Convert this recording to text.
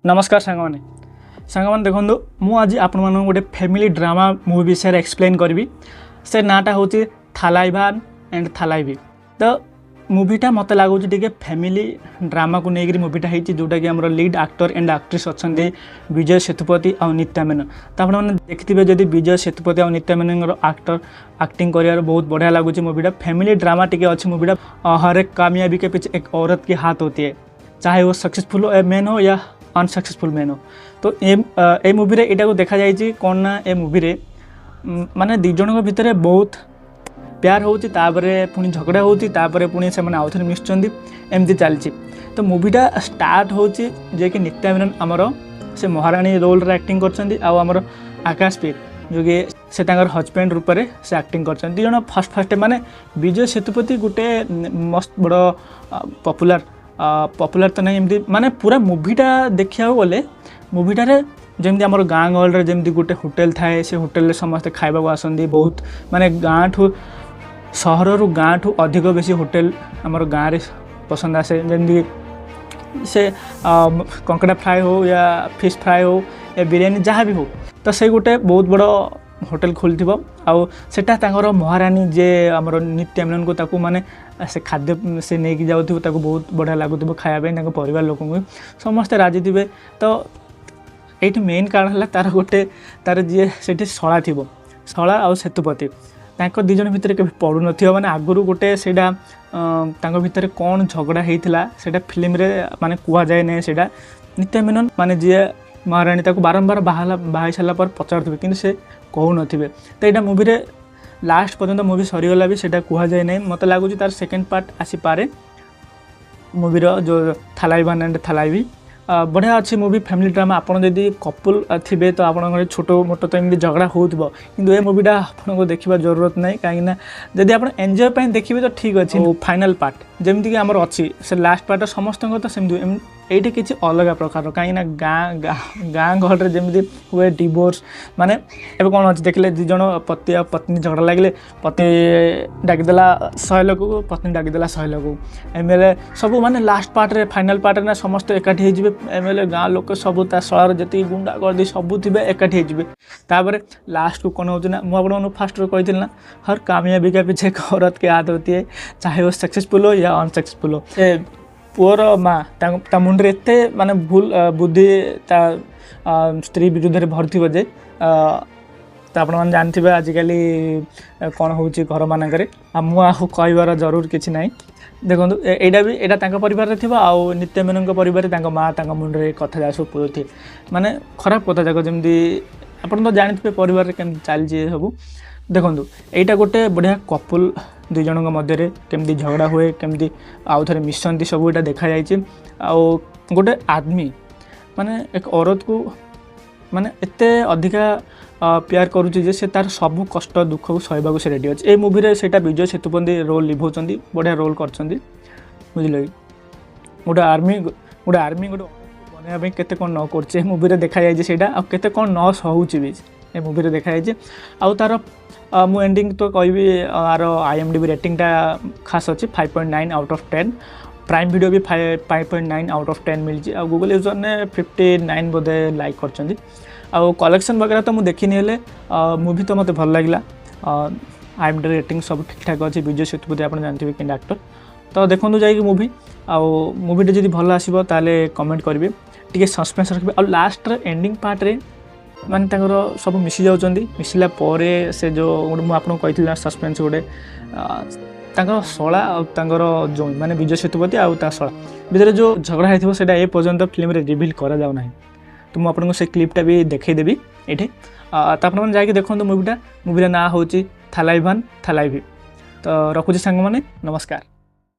ନମସ୍କାର ସାଙ୍ଗମାନେ। ସାଙ୍ଗମାନେ, ଦେଖନ୍ତୁ, ମୁଁ ଆଜି ଆପଣମାନଙ୍କୁ ଗୋଟେ ଫ୍ୟାମିଲି ଡ୍ରାମା ମୁଭି ବିଷୟରେ ଏକ୍ସପ୍ଲେନ୍ କରିବି। ସେ ନାଁଟା ହେଉଛି ଥାଲାଇଭାନ୍ ଆଣ୍ଡ ଥାଲାଇଭି। ତ ମୁଭିଟା ମୋତେ ଲାଗୁଛି ଟିକେ ଫ୍ୟାମିଲି ଡ୍ରାମାକୁ ନେଇକରି ମୁଭିଟା ହେଇଛି, ଯେଉଁଟାକି ଆମର ଲିଡ୍ ଆକ୍ଟର ଆଣ୍ଡ ଆକ୍ଟ୍ରେସ୍ ଅଛନ୍ତି ବିଜୟ ସେତୁପତି ଆଉ ନିତ୍ୟା ମେନନ। ତ ଆପଣମାନେ ଦେଖିଥିବେ ଯଦି, ବିଜୟ ସେତୁପତି ଆଉ ନିତ୍ୟା ମେନନଙ୍କର ଆକ୍ଟିଂ କରିବାର ବହୁତ ବଢ଼ିଆ ଲାଗୁଛି ମୁଭିଟା। ଫ୍ୟାମିଲି ଡ୍ରାମା ଟିକେ ଅଛି ମୁଭିଟା। हर एक कामयाबी के पीछे एक औरत की हाथ होती है, चाहे वो सक्सेसफुल मैन हो या ଅନସକ୍ସେସଫୁଲ୍ ମ୍ୟାନ୍ हो। ତ ଏ ମୁଭିରେ ଏଇଟାକୁ ଦେଖାଯାଇଛି କ'ଣ ନା, ଏ ମୁଭିରେ ମାନେ ଦୁଇ ଜଣଙ୍କ ଭିତରେ ବହୁତ ପ୍ୟାର ହେଉଛି, ତାପରେ ପୁଣି ଝଗଡ଼ା ହେଉଛି, ତାପରେ ପୁଣି ସେମାନେ ଆଉଥରେ ମିଶୁଛନ୍ତି, ଏମିତି ଚାଲିଛି। ତ ମୁଭିଟା ଷ୍ଟାର୍ଟ ହେଉଛି ଯିଏକି ନିତ୍ୟା ମେନନ ଆମର ସେ ମହାରାଣୀ ରୋଲ୍ରେ ଆକ୍ଟିଂ କରିଛନ୍ତି ଆଉ ଆମର ଆକାଶ ପୀର ଯେଉଁକି ସେ ତାଙ୍କର ହଜବେଣ୍ଡ ରୂପରେ ସେ ଆକ୍ଟିଂ କରିଛନ୍ତି ଦୁଇ ଜଣ। ଫାର୍ଷ୍ଟ ଫାର୍ଷ୍ଟ ମାନେ ବିଜୟ ସେତୁପତି ଗୋଟେ ମସ୍ତ ବଡ଼ ପପୁଲାର, ପପୁଲାର ତ ନାହିଁ, ଏମିତି ମାନେ ପୁରା ମୁଭିଟା ଦେଖିବାକୁ ଗଲେ ମୁଭିଟାରେ ଯେମିତି ଆମର ଗାଁ ଗହଳିରେ ଯେମିତି ଗୋଟେ ହୋଟେଲ ଥାଏ, ସେ ହୋଟେଲରେ ସମସ୍ତେ ଖାଇବାକୁ ଆସନ୍ତି। ବହୁତ ମାନେ ଗାଁଠୁ, ସହରରୁ ଗାଁଠୁ ଅଧିକ ବେଶୀ ହୋଟେଲ ଆମର ଗାଁରେ ପସନ୍ଦ ଆସେ। ଯେମିତି ସେ କଙ୍କଡ଼ା ଫ୍ରାଏ ହଉ ୟା ଫିସ୍ ଫ୍ରାଏ ହଉ ୟା ବିରିୟାନୀ, ଯାହା ବି ହଉ। ତ ସେଇ ଗୋଟେ ବହୁତ ବଡ଼ ହୋଟେଲ ଖୋଲିଥିବ ଆଉ ସେଟା ତାଙ୍କର ମହାରାଣୀ ଯେ ଆମର ନିତ୍ୟା ମେନନକୁ ତାକୁ ମାନେ ସେ ଖାଦ୍ୟ ସେ ନେଇକି ଯାଉଥିବ, ତାକୁ ବହୁତ ବଢ଼ିଆ ଲାଗୁଥିବ ଖାଇବା ପାଇଁ, ତାଙ୍କ ପରିବାର ଲୋକଙ୍କୁ ସମସ୍ତେ ରାଜି ଥିବେ। ତ ଏଇଠି ମେନ୍ କାରଣ ହେଲା ତାର ଗୋଟେ ତାର ଯିଏ ସେଠି ଶଳା ଥିବ, ଶଳା ଆଉ ସେତୁପତି ତାଙ୍କ ଦୁଇ ଜଣ ଭିତରେ କେବେ ପଡ଼ୁନଥିବ। ମାନେ ଆଗରୁ ଗୋଟେ ସେଇଟା ତାଙ୍କ ଭିତରେ କ'ଣ ଝଗଡ଼ା ହେଇଥିଲା, ସେଇଟା ଫିଲ୍ମରେ ମାନେ କୁହାଯାଏ ନାହିଁ। ସେଇଟା ନିତ୍ୟା ମେନନ ମାନେ ଯିଏ ମହାରାଣୀ ତାକୁ ବାରମ୍ବାର ବାହା ହେଇ ସାରିଲା ପରେ ପଚାରୁଥିବେ, କିନ୍ତୁ ସେ କହୁନଥିବେ। ତ ଏଇଟା ମୁଭିରେ ଲାଷ୍ଟ ପର୍ଯ୍ୟନ୍ତ, ମୁଭି ସରିଗଲା ବି ସେଇଟା କୁହାଯାଏ ନାହିଁ। ମୋତେ ଲାଗୁଛି ତାର ସେକେଣ୍ଡ ପାର୍ଟ ଆସିପାରେ ମୁଭିର, ଯେଉଁ ଥାଲାଇଭାନ୍ ଆଣ୍ଡ ଥାଲାଇଭି। ବଢ଼ିଆ ଅଛି ମୁଭି, ଫ୍ୟାମିଲି ଡ୍ରାମା। ଆପଣ ଯଦି କପୁଲ୍ ଥିବେ ତ ଆପଣଙ୍କର ଛୋଟ ମୋଟ ତ ଏମିତି ଝଗଡ଼ା ହେଉଥିବ, କିନ୍ତୁ ଏ ମୁଭିଟା ଆପଣଙ୍କୁ ଦେଖିବା ଜରୁରତ ନାହିଁ, କାହିଁକିନା ଯଦି ଆପଣ ଏନ୍ଜୟ ପାଇଁ ଦେଖିବେ ତ ଠିକ୍ ଅଛି। ଫାଇନାଲ୍ ପାର୍ଟ ଯେମିତିକି ଆମର ଅଛି, ସେ ଲାଷ୍ଟ ପାର୍ଟ ସମସ୍ତଙ୍କର ତ ସେମିତି ଏଇଠି କିଛି ଅଲଗା ପ୍ରକାରର, କାହିଁକିନା ଗାଁ ଗହଳିରେ ଯେମିତି ହୁଏ ଡିଭୋର୍ସ, ମାନେ ଏବେ କ'ଣ ଅଛି ଦେଖିଲେ, ଦୁଇ ଜଣ ପତି ଆଉ ପତ୍ନୀ ଝଗଡ଼ା ଲାଗିଲେ ପତି ଡାକିଦେଲା 100 ଲୋକକୁ, ପତ୍ନୀ ଡାକିଦେଲା 100 ଲୋକକୁ, ଏମ୍ ଏଲ୍ ଏ ସବୁ, ମାନେ ଲାଷ୍ଟ ପାର୍ଟରେ, ଫାଇନାଲ୍ ପାର୍ଟରେ ନା ସମସ୍ତେ ଏକାଠି ହେଇଯିବେ। ଏମ୍ ଏଲ୍ ଏ, ଗାଁ ଲୋକ ସବୁ, ତା ଶଳାର ଯେତିକି ଗୁଣ୍ଡା ଗର୍ଦି ସବୁ ଥିବେ, ଏକାଠି ହେଇଯିବେ। ତାପରେ ଲାଷ୍ଟକୁ କ'ଣ ହେଉଛି ନା, ମୁଁ ଆପଣଙ୍କୁ ଫାଷ୍ଟରୁ କହିଥିଲି ନା, हर कामयाबी के पीछे एक औरत के हाथ होती है, चाहे वो सक्सेसफुल हो या ଅନସକ୍ସେସଫୁଲ୍ हो। ସେ ପୁଅର ମା ତାଙ୍କ ତା ମୁଣ୍ଡରେ ଏତେ ମାନେ ଭୁଲ ବୁଦ୍ଧି ତା ସ୍ତ୍ରୀ ବିରୁଦ୍ଧରେ ଭରିଥିବ ଯେ ତ ଆପଣମାନେ ଜାଣିଥିବେ ଆଜିକାଲି କ'ଣ ହେଉଛି ଘରମାନଙ୍କରେ, ଆଉ ମୁଁ ଆଉ କହିବାର ଜରୁର କିଛି ନାହିଁ। ଦେଖନ୍ତୁ, ଏଇଟା ବି ଏଇଟା ତାଙ୍କ ପରିବାରରେ ଥିବ ଆଉ ନିତ୍ୟ ମେନଙ୍କ ପରିବାରରେ ତାଙ୍କ ମା ତାଙ୍କ ମୁଣ୍ଡରେ କଥା ଯାକ ସବୁ ପୁରଉଥିବେ, ମାନେ ଖରାପ କଥା ଯାକ। ଯେମିତି ଆପଣ ତ ଜାଣିଥିବେ ପରିବାରରେ କେମିତି ଚାଲିଛି ଏ ସବୁ। ଦେଖନ୍ତୁ, ଏଇଟା ଗୋଟେ ବଢ଼ିଆ କପୁଲ୍ ଦୁଇ ଜଣଙ୍କ ମଧ୍ୟରେ କେମିତି ଝଗଡ଼ା ହୁଏ, କେମିତି ଆଉ ଥରେ ମିଶନ୍ତି, ସବୁ ଏଇଟା ଦେଖାଯାଇଛି। ଆଉ ଗୋଟେ ଆଦମୀ ମାନେ ଏକ औरतକୁ ମାନେ ଏତେ ଅଧିକା ପ୍ୟାର କରୁଛି ଯେ ସେ ତାର ସବୁ କଷ୍ଟ ଦୁଃଖକୁ ସହିବାକୁ ସେ ରେଡ଼ି ଅଛି। ଏଇ ମୁଭିରେ ସେଇଟା ବିଜୟ ସେତୁପତି ରୋଲ୍ ନିଭାଉଛନ୍ତି, ବଢ଼ିଆ ରୋଲ୍ କରିଛନ୍ତି, ବୁଝିଲେ କି? ଗୋଟେ ଆର୍ମି ଗୋଟେ ବନେଇବା ପାଇଁ କେତେ କ'ଣ ନ କରୁଛି, ଏ ମୁଭିରେ ଦେଖାଯାଇଛି ସେଇଟା। ଆଉ କେତେ କ'ଣ ନ ସହୁଛି ବି ଏ ମୁଭିରେ ଦେଖାଯାଇଛି। ଆଉ ତାର ମୁଁ ଏଣ୍ଡିଂ ତ କହିବି, ଆର ଆଇଏମ୍ଡିବି ରେଟିଂଟା ଖାସ୍ ଅଛି, 5.9 out of 10। Prime video B 5.9 out of 10 ମିଳିଛି। ଆଉ ଗୁଗଲ୍ ୟୁଜର୍ନେ 59 ବୋଧେ ଲାଇକ୍ କରିଛନ୍ତି। ଆଉ କଲେକ୍ସନ୍ ବଗେରା ତ ମୁଁ ଦେଖିନି, ହେଲେ ମୁଭି ତ ମୋତେ ଭଲ ଲାଗିଲା। ଆଇଏମ୍ଡି ରେଟିଂ ସବୁ ଠିକ୍ଠାକ୍ ଅଛି। ବିଜୟ ସେତୁପତି ଆପଣ ଜାଣିଥିବେ କେମିତି ଆକ୍ଟର। ତ ଦେଖନ୍ତୁ ଯାଇକି ମୁଭି, ଆଉ ମୁଭିଟା ଯଦି ଭଲ ଆସିବ ତାହେଲେ କମେଣ୍ଟ କରିବେ। ଟିକେ ସସ୍ପେନ୍ସ ରଖିବେ। ଆଉ ଲାଷ୍ଟରେ ଏଣ୍ଡିଂ ପାର୍ଟରେ ମାନେ ତାଙ୍କର ସବୁ ମିଶି ଯାଉଛନ୍ତି। ମିଶିଲା ପରେ ସେ ଯେଉଁ ଗୋଟେ ମୁଁ ଆପଣଙ୍କୁ କହିଥିଲି ନା ସସ୍ପେନ୍ସ ଗୋଟେ, ତାଙ୍କ ଶଳା ଆଉ ତାଙ୍କର ଯେଉଁ ମାନେ ବିଜୟ ସେତୁପତି ଆଉ ତା ଶଳା ଭିତରେ ଯେଉଁ ଝଗଡ଼ା ହେଇଥିବ, ସେଇଟା ଏ ପର୍ଯ୍ୟନ୍ତ ଫିଲ୍ମରେ ରିଭିଲ୍ କରାଯାଉ ନାହିଁ। ତ ମୁଁ ଆପଣଙ୍କୁ ସେ କ୍ଲିପ୍ଟା ବି ଦେଖେଇଦେବି ଏଇଠି। ତ ଆପଣମାନେ ଯାଇକି ଦେଖନ୍ତୁ ମୁଭିଟା। ମୁଭିର ନାଁ ହେଉଛି ଥାଲାଇଭାନ୍ ଥାଲାଇଭି। ତ ରଖୁଛି ସାଙ୍ଗମାନେ, ନମସ୍କାର।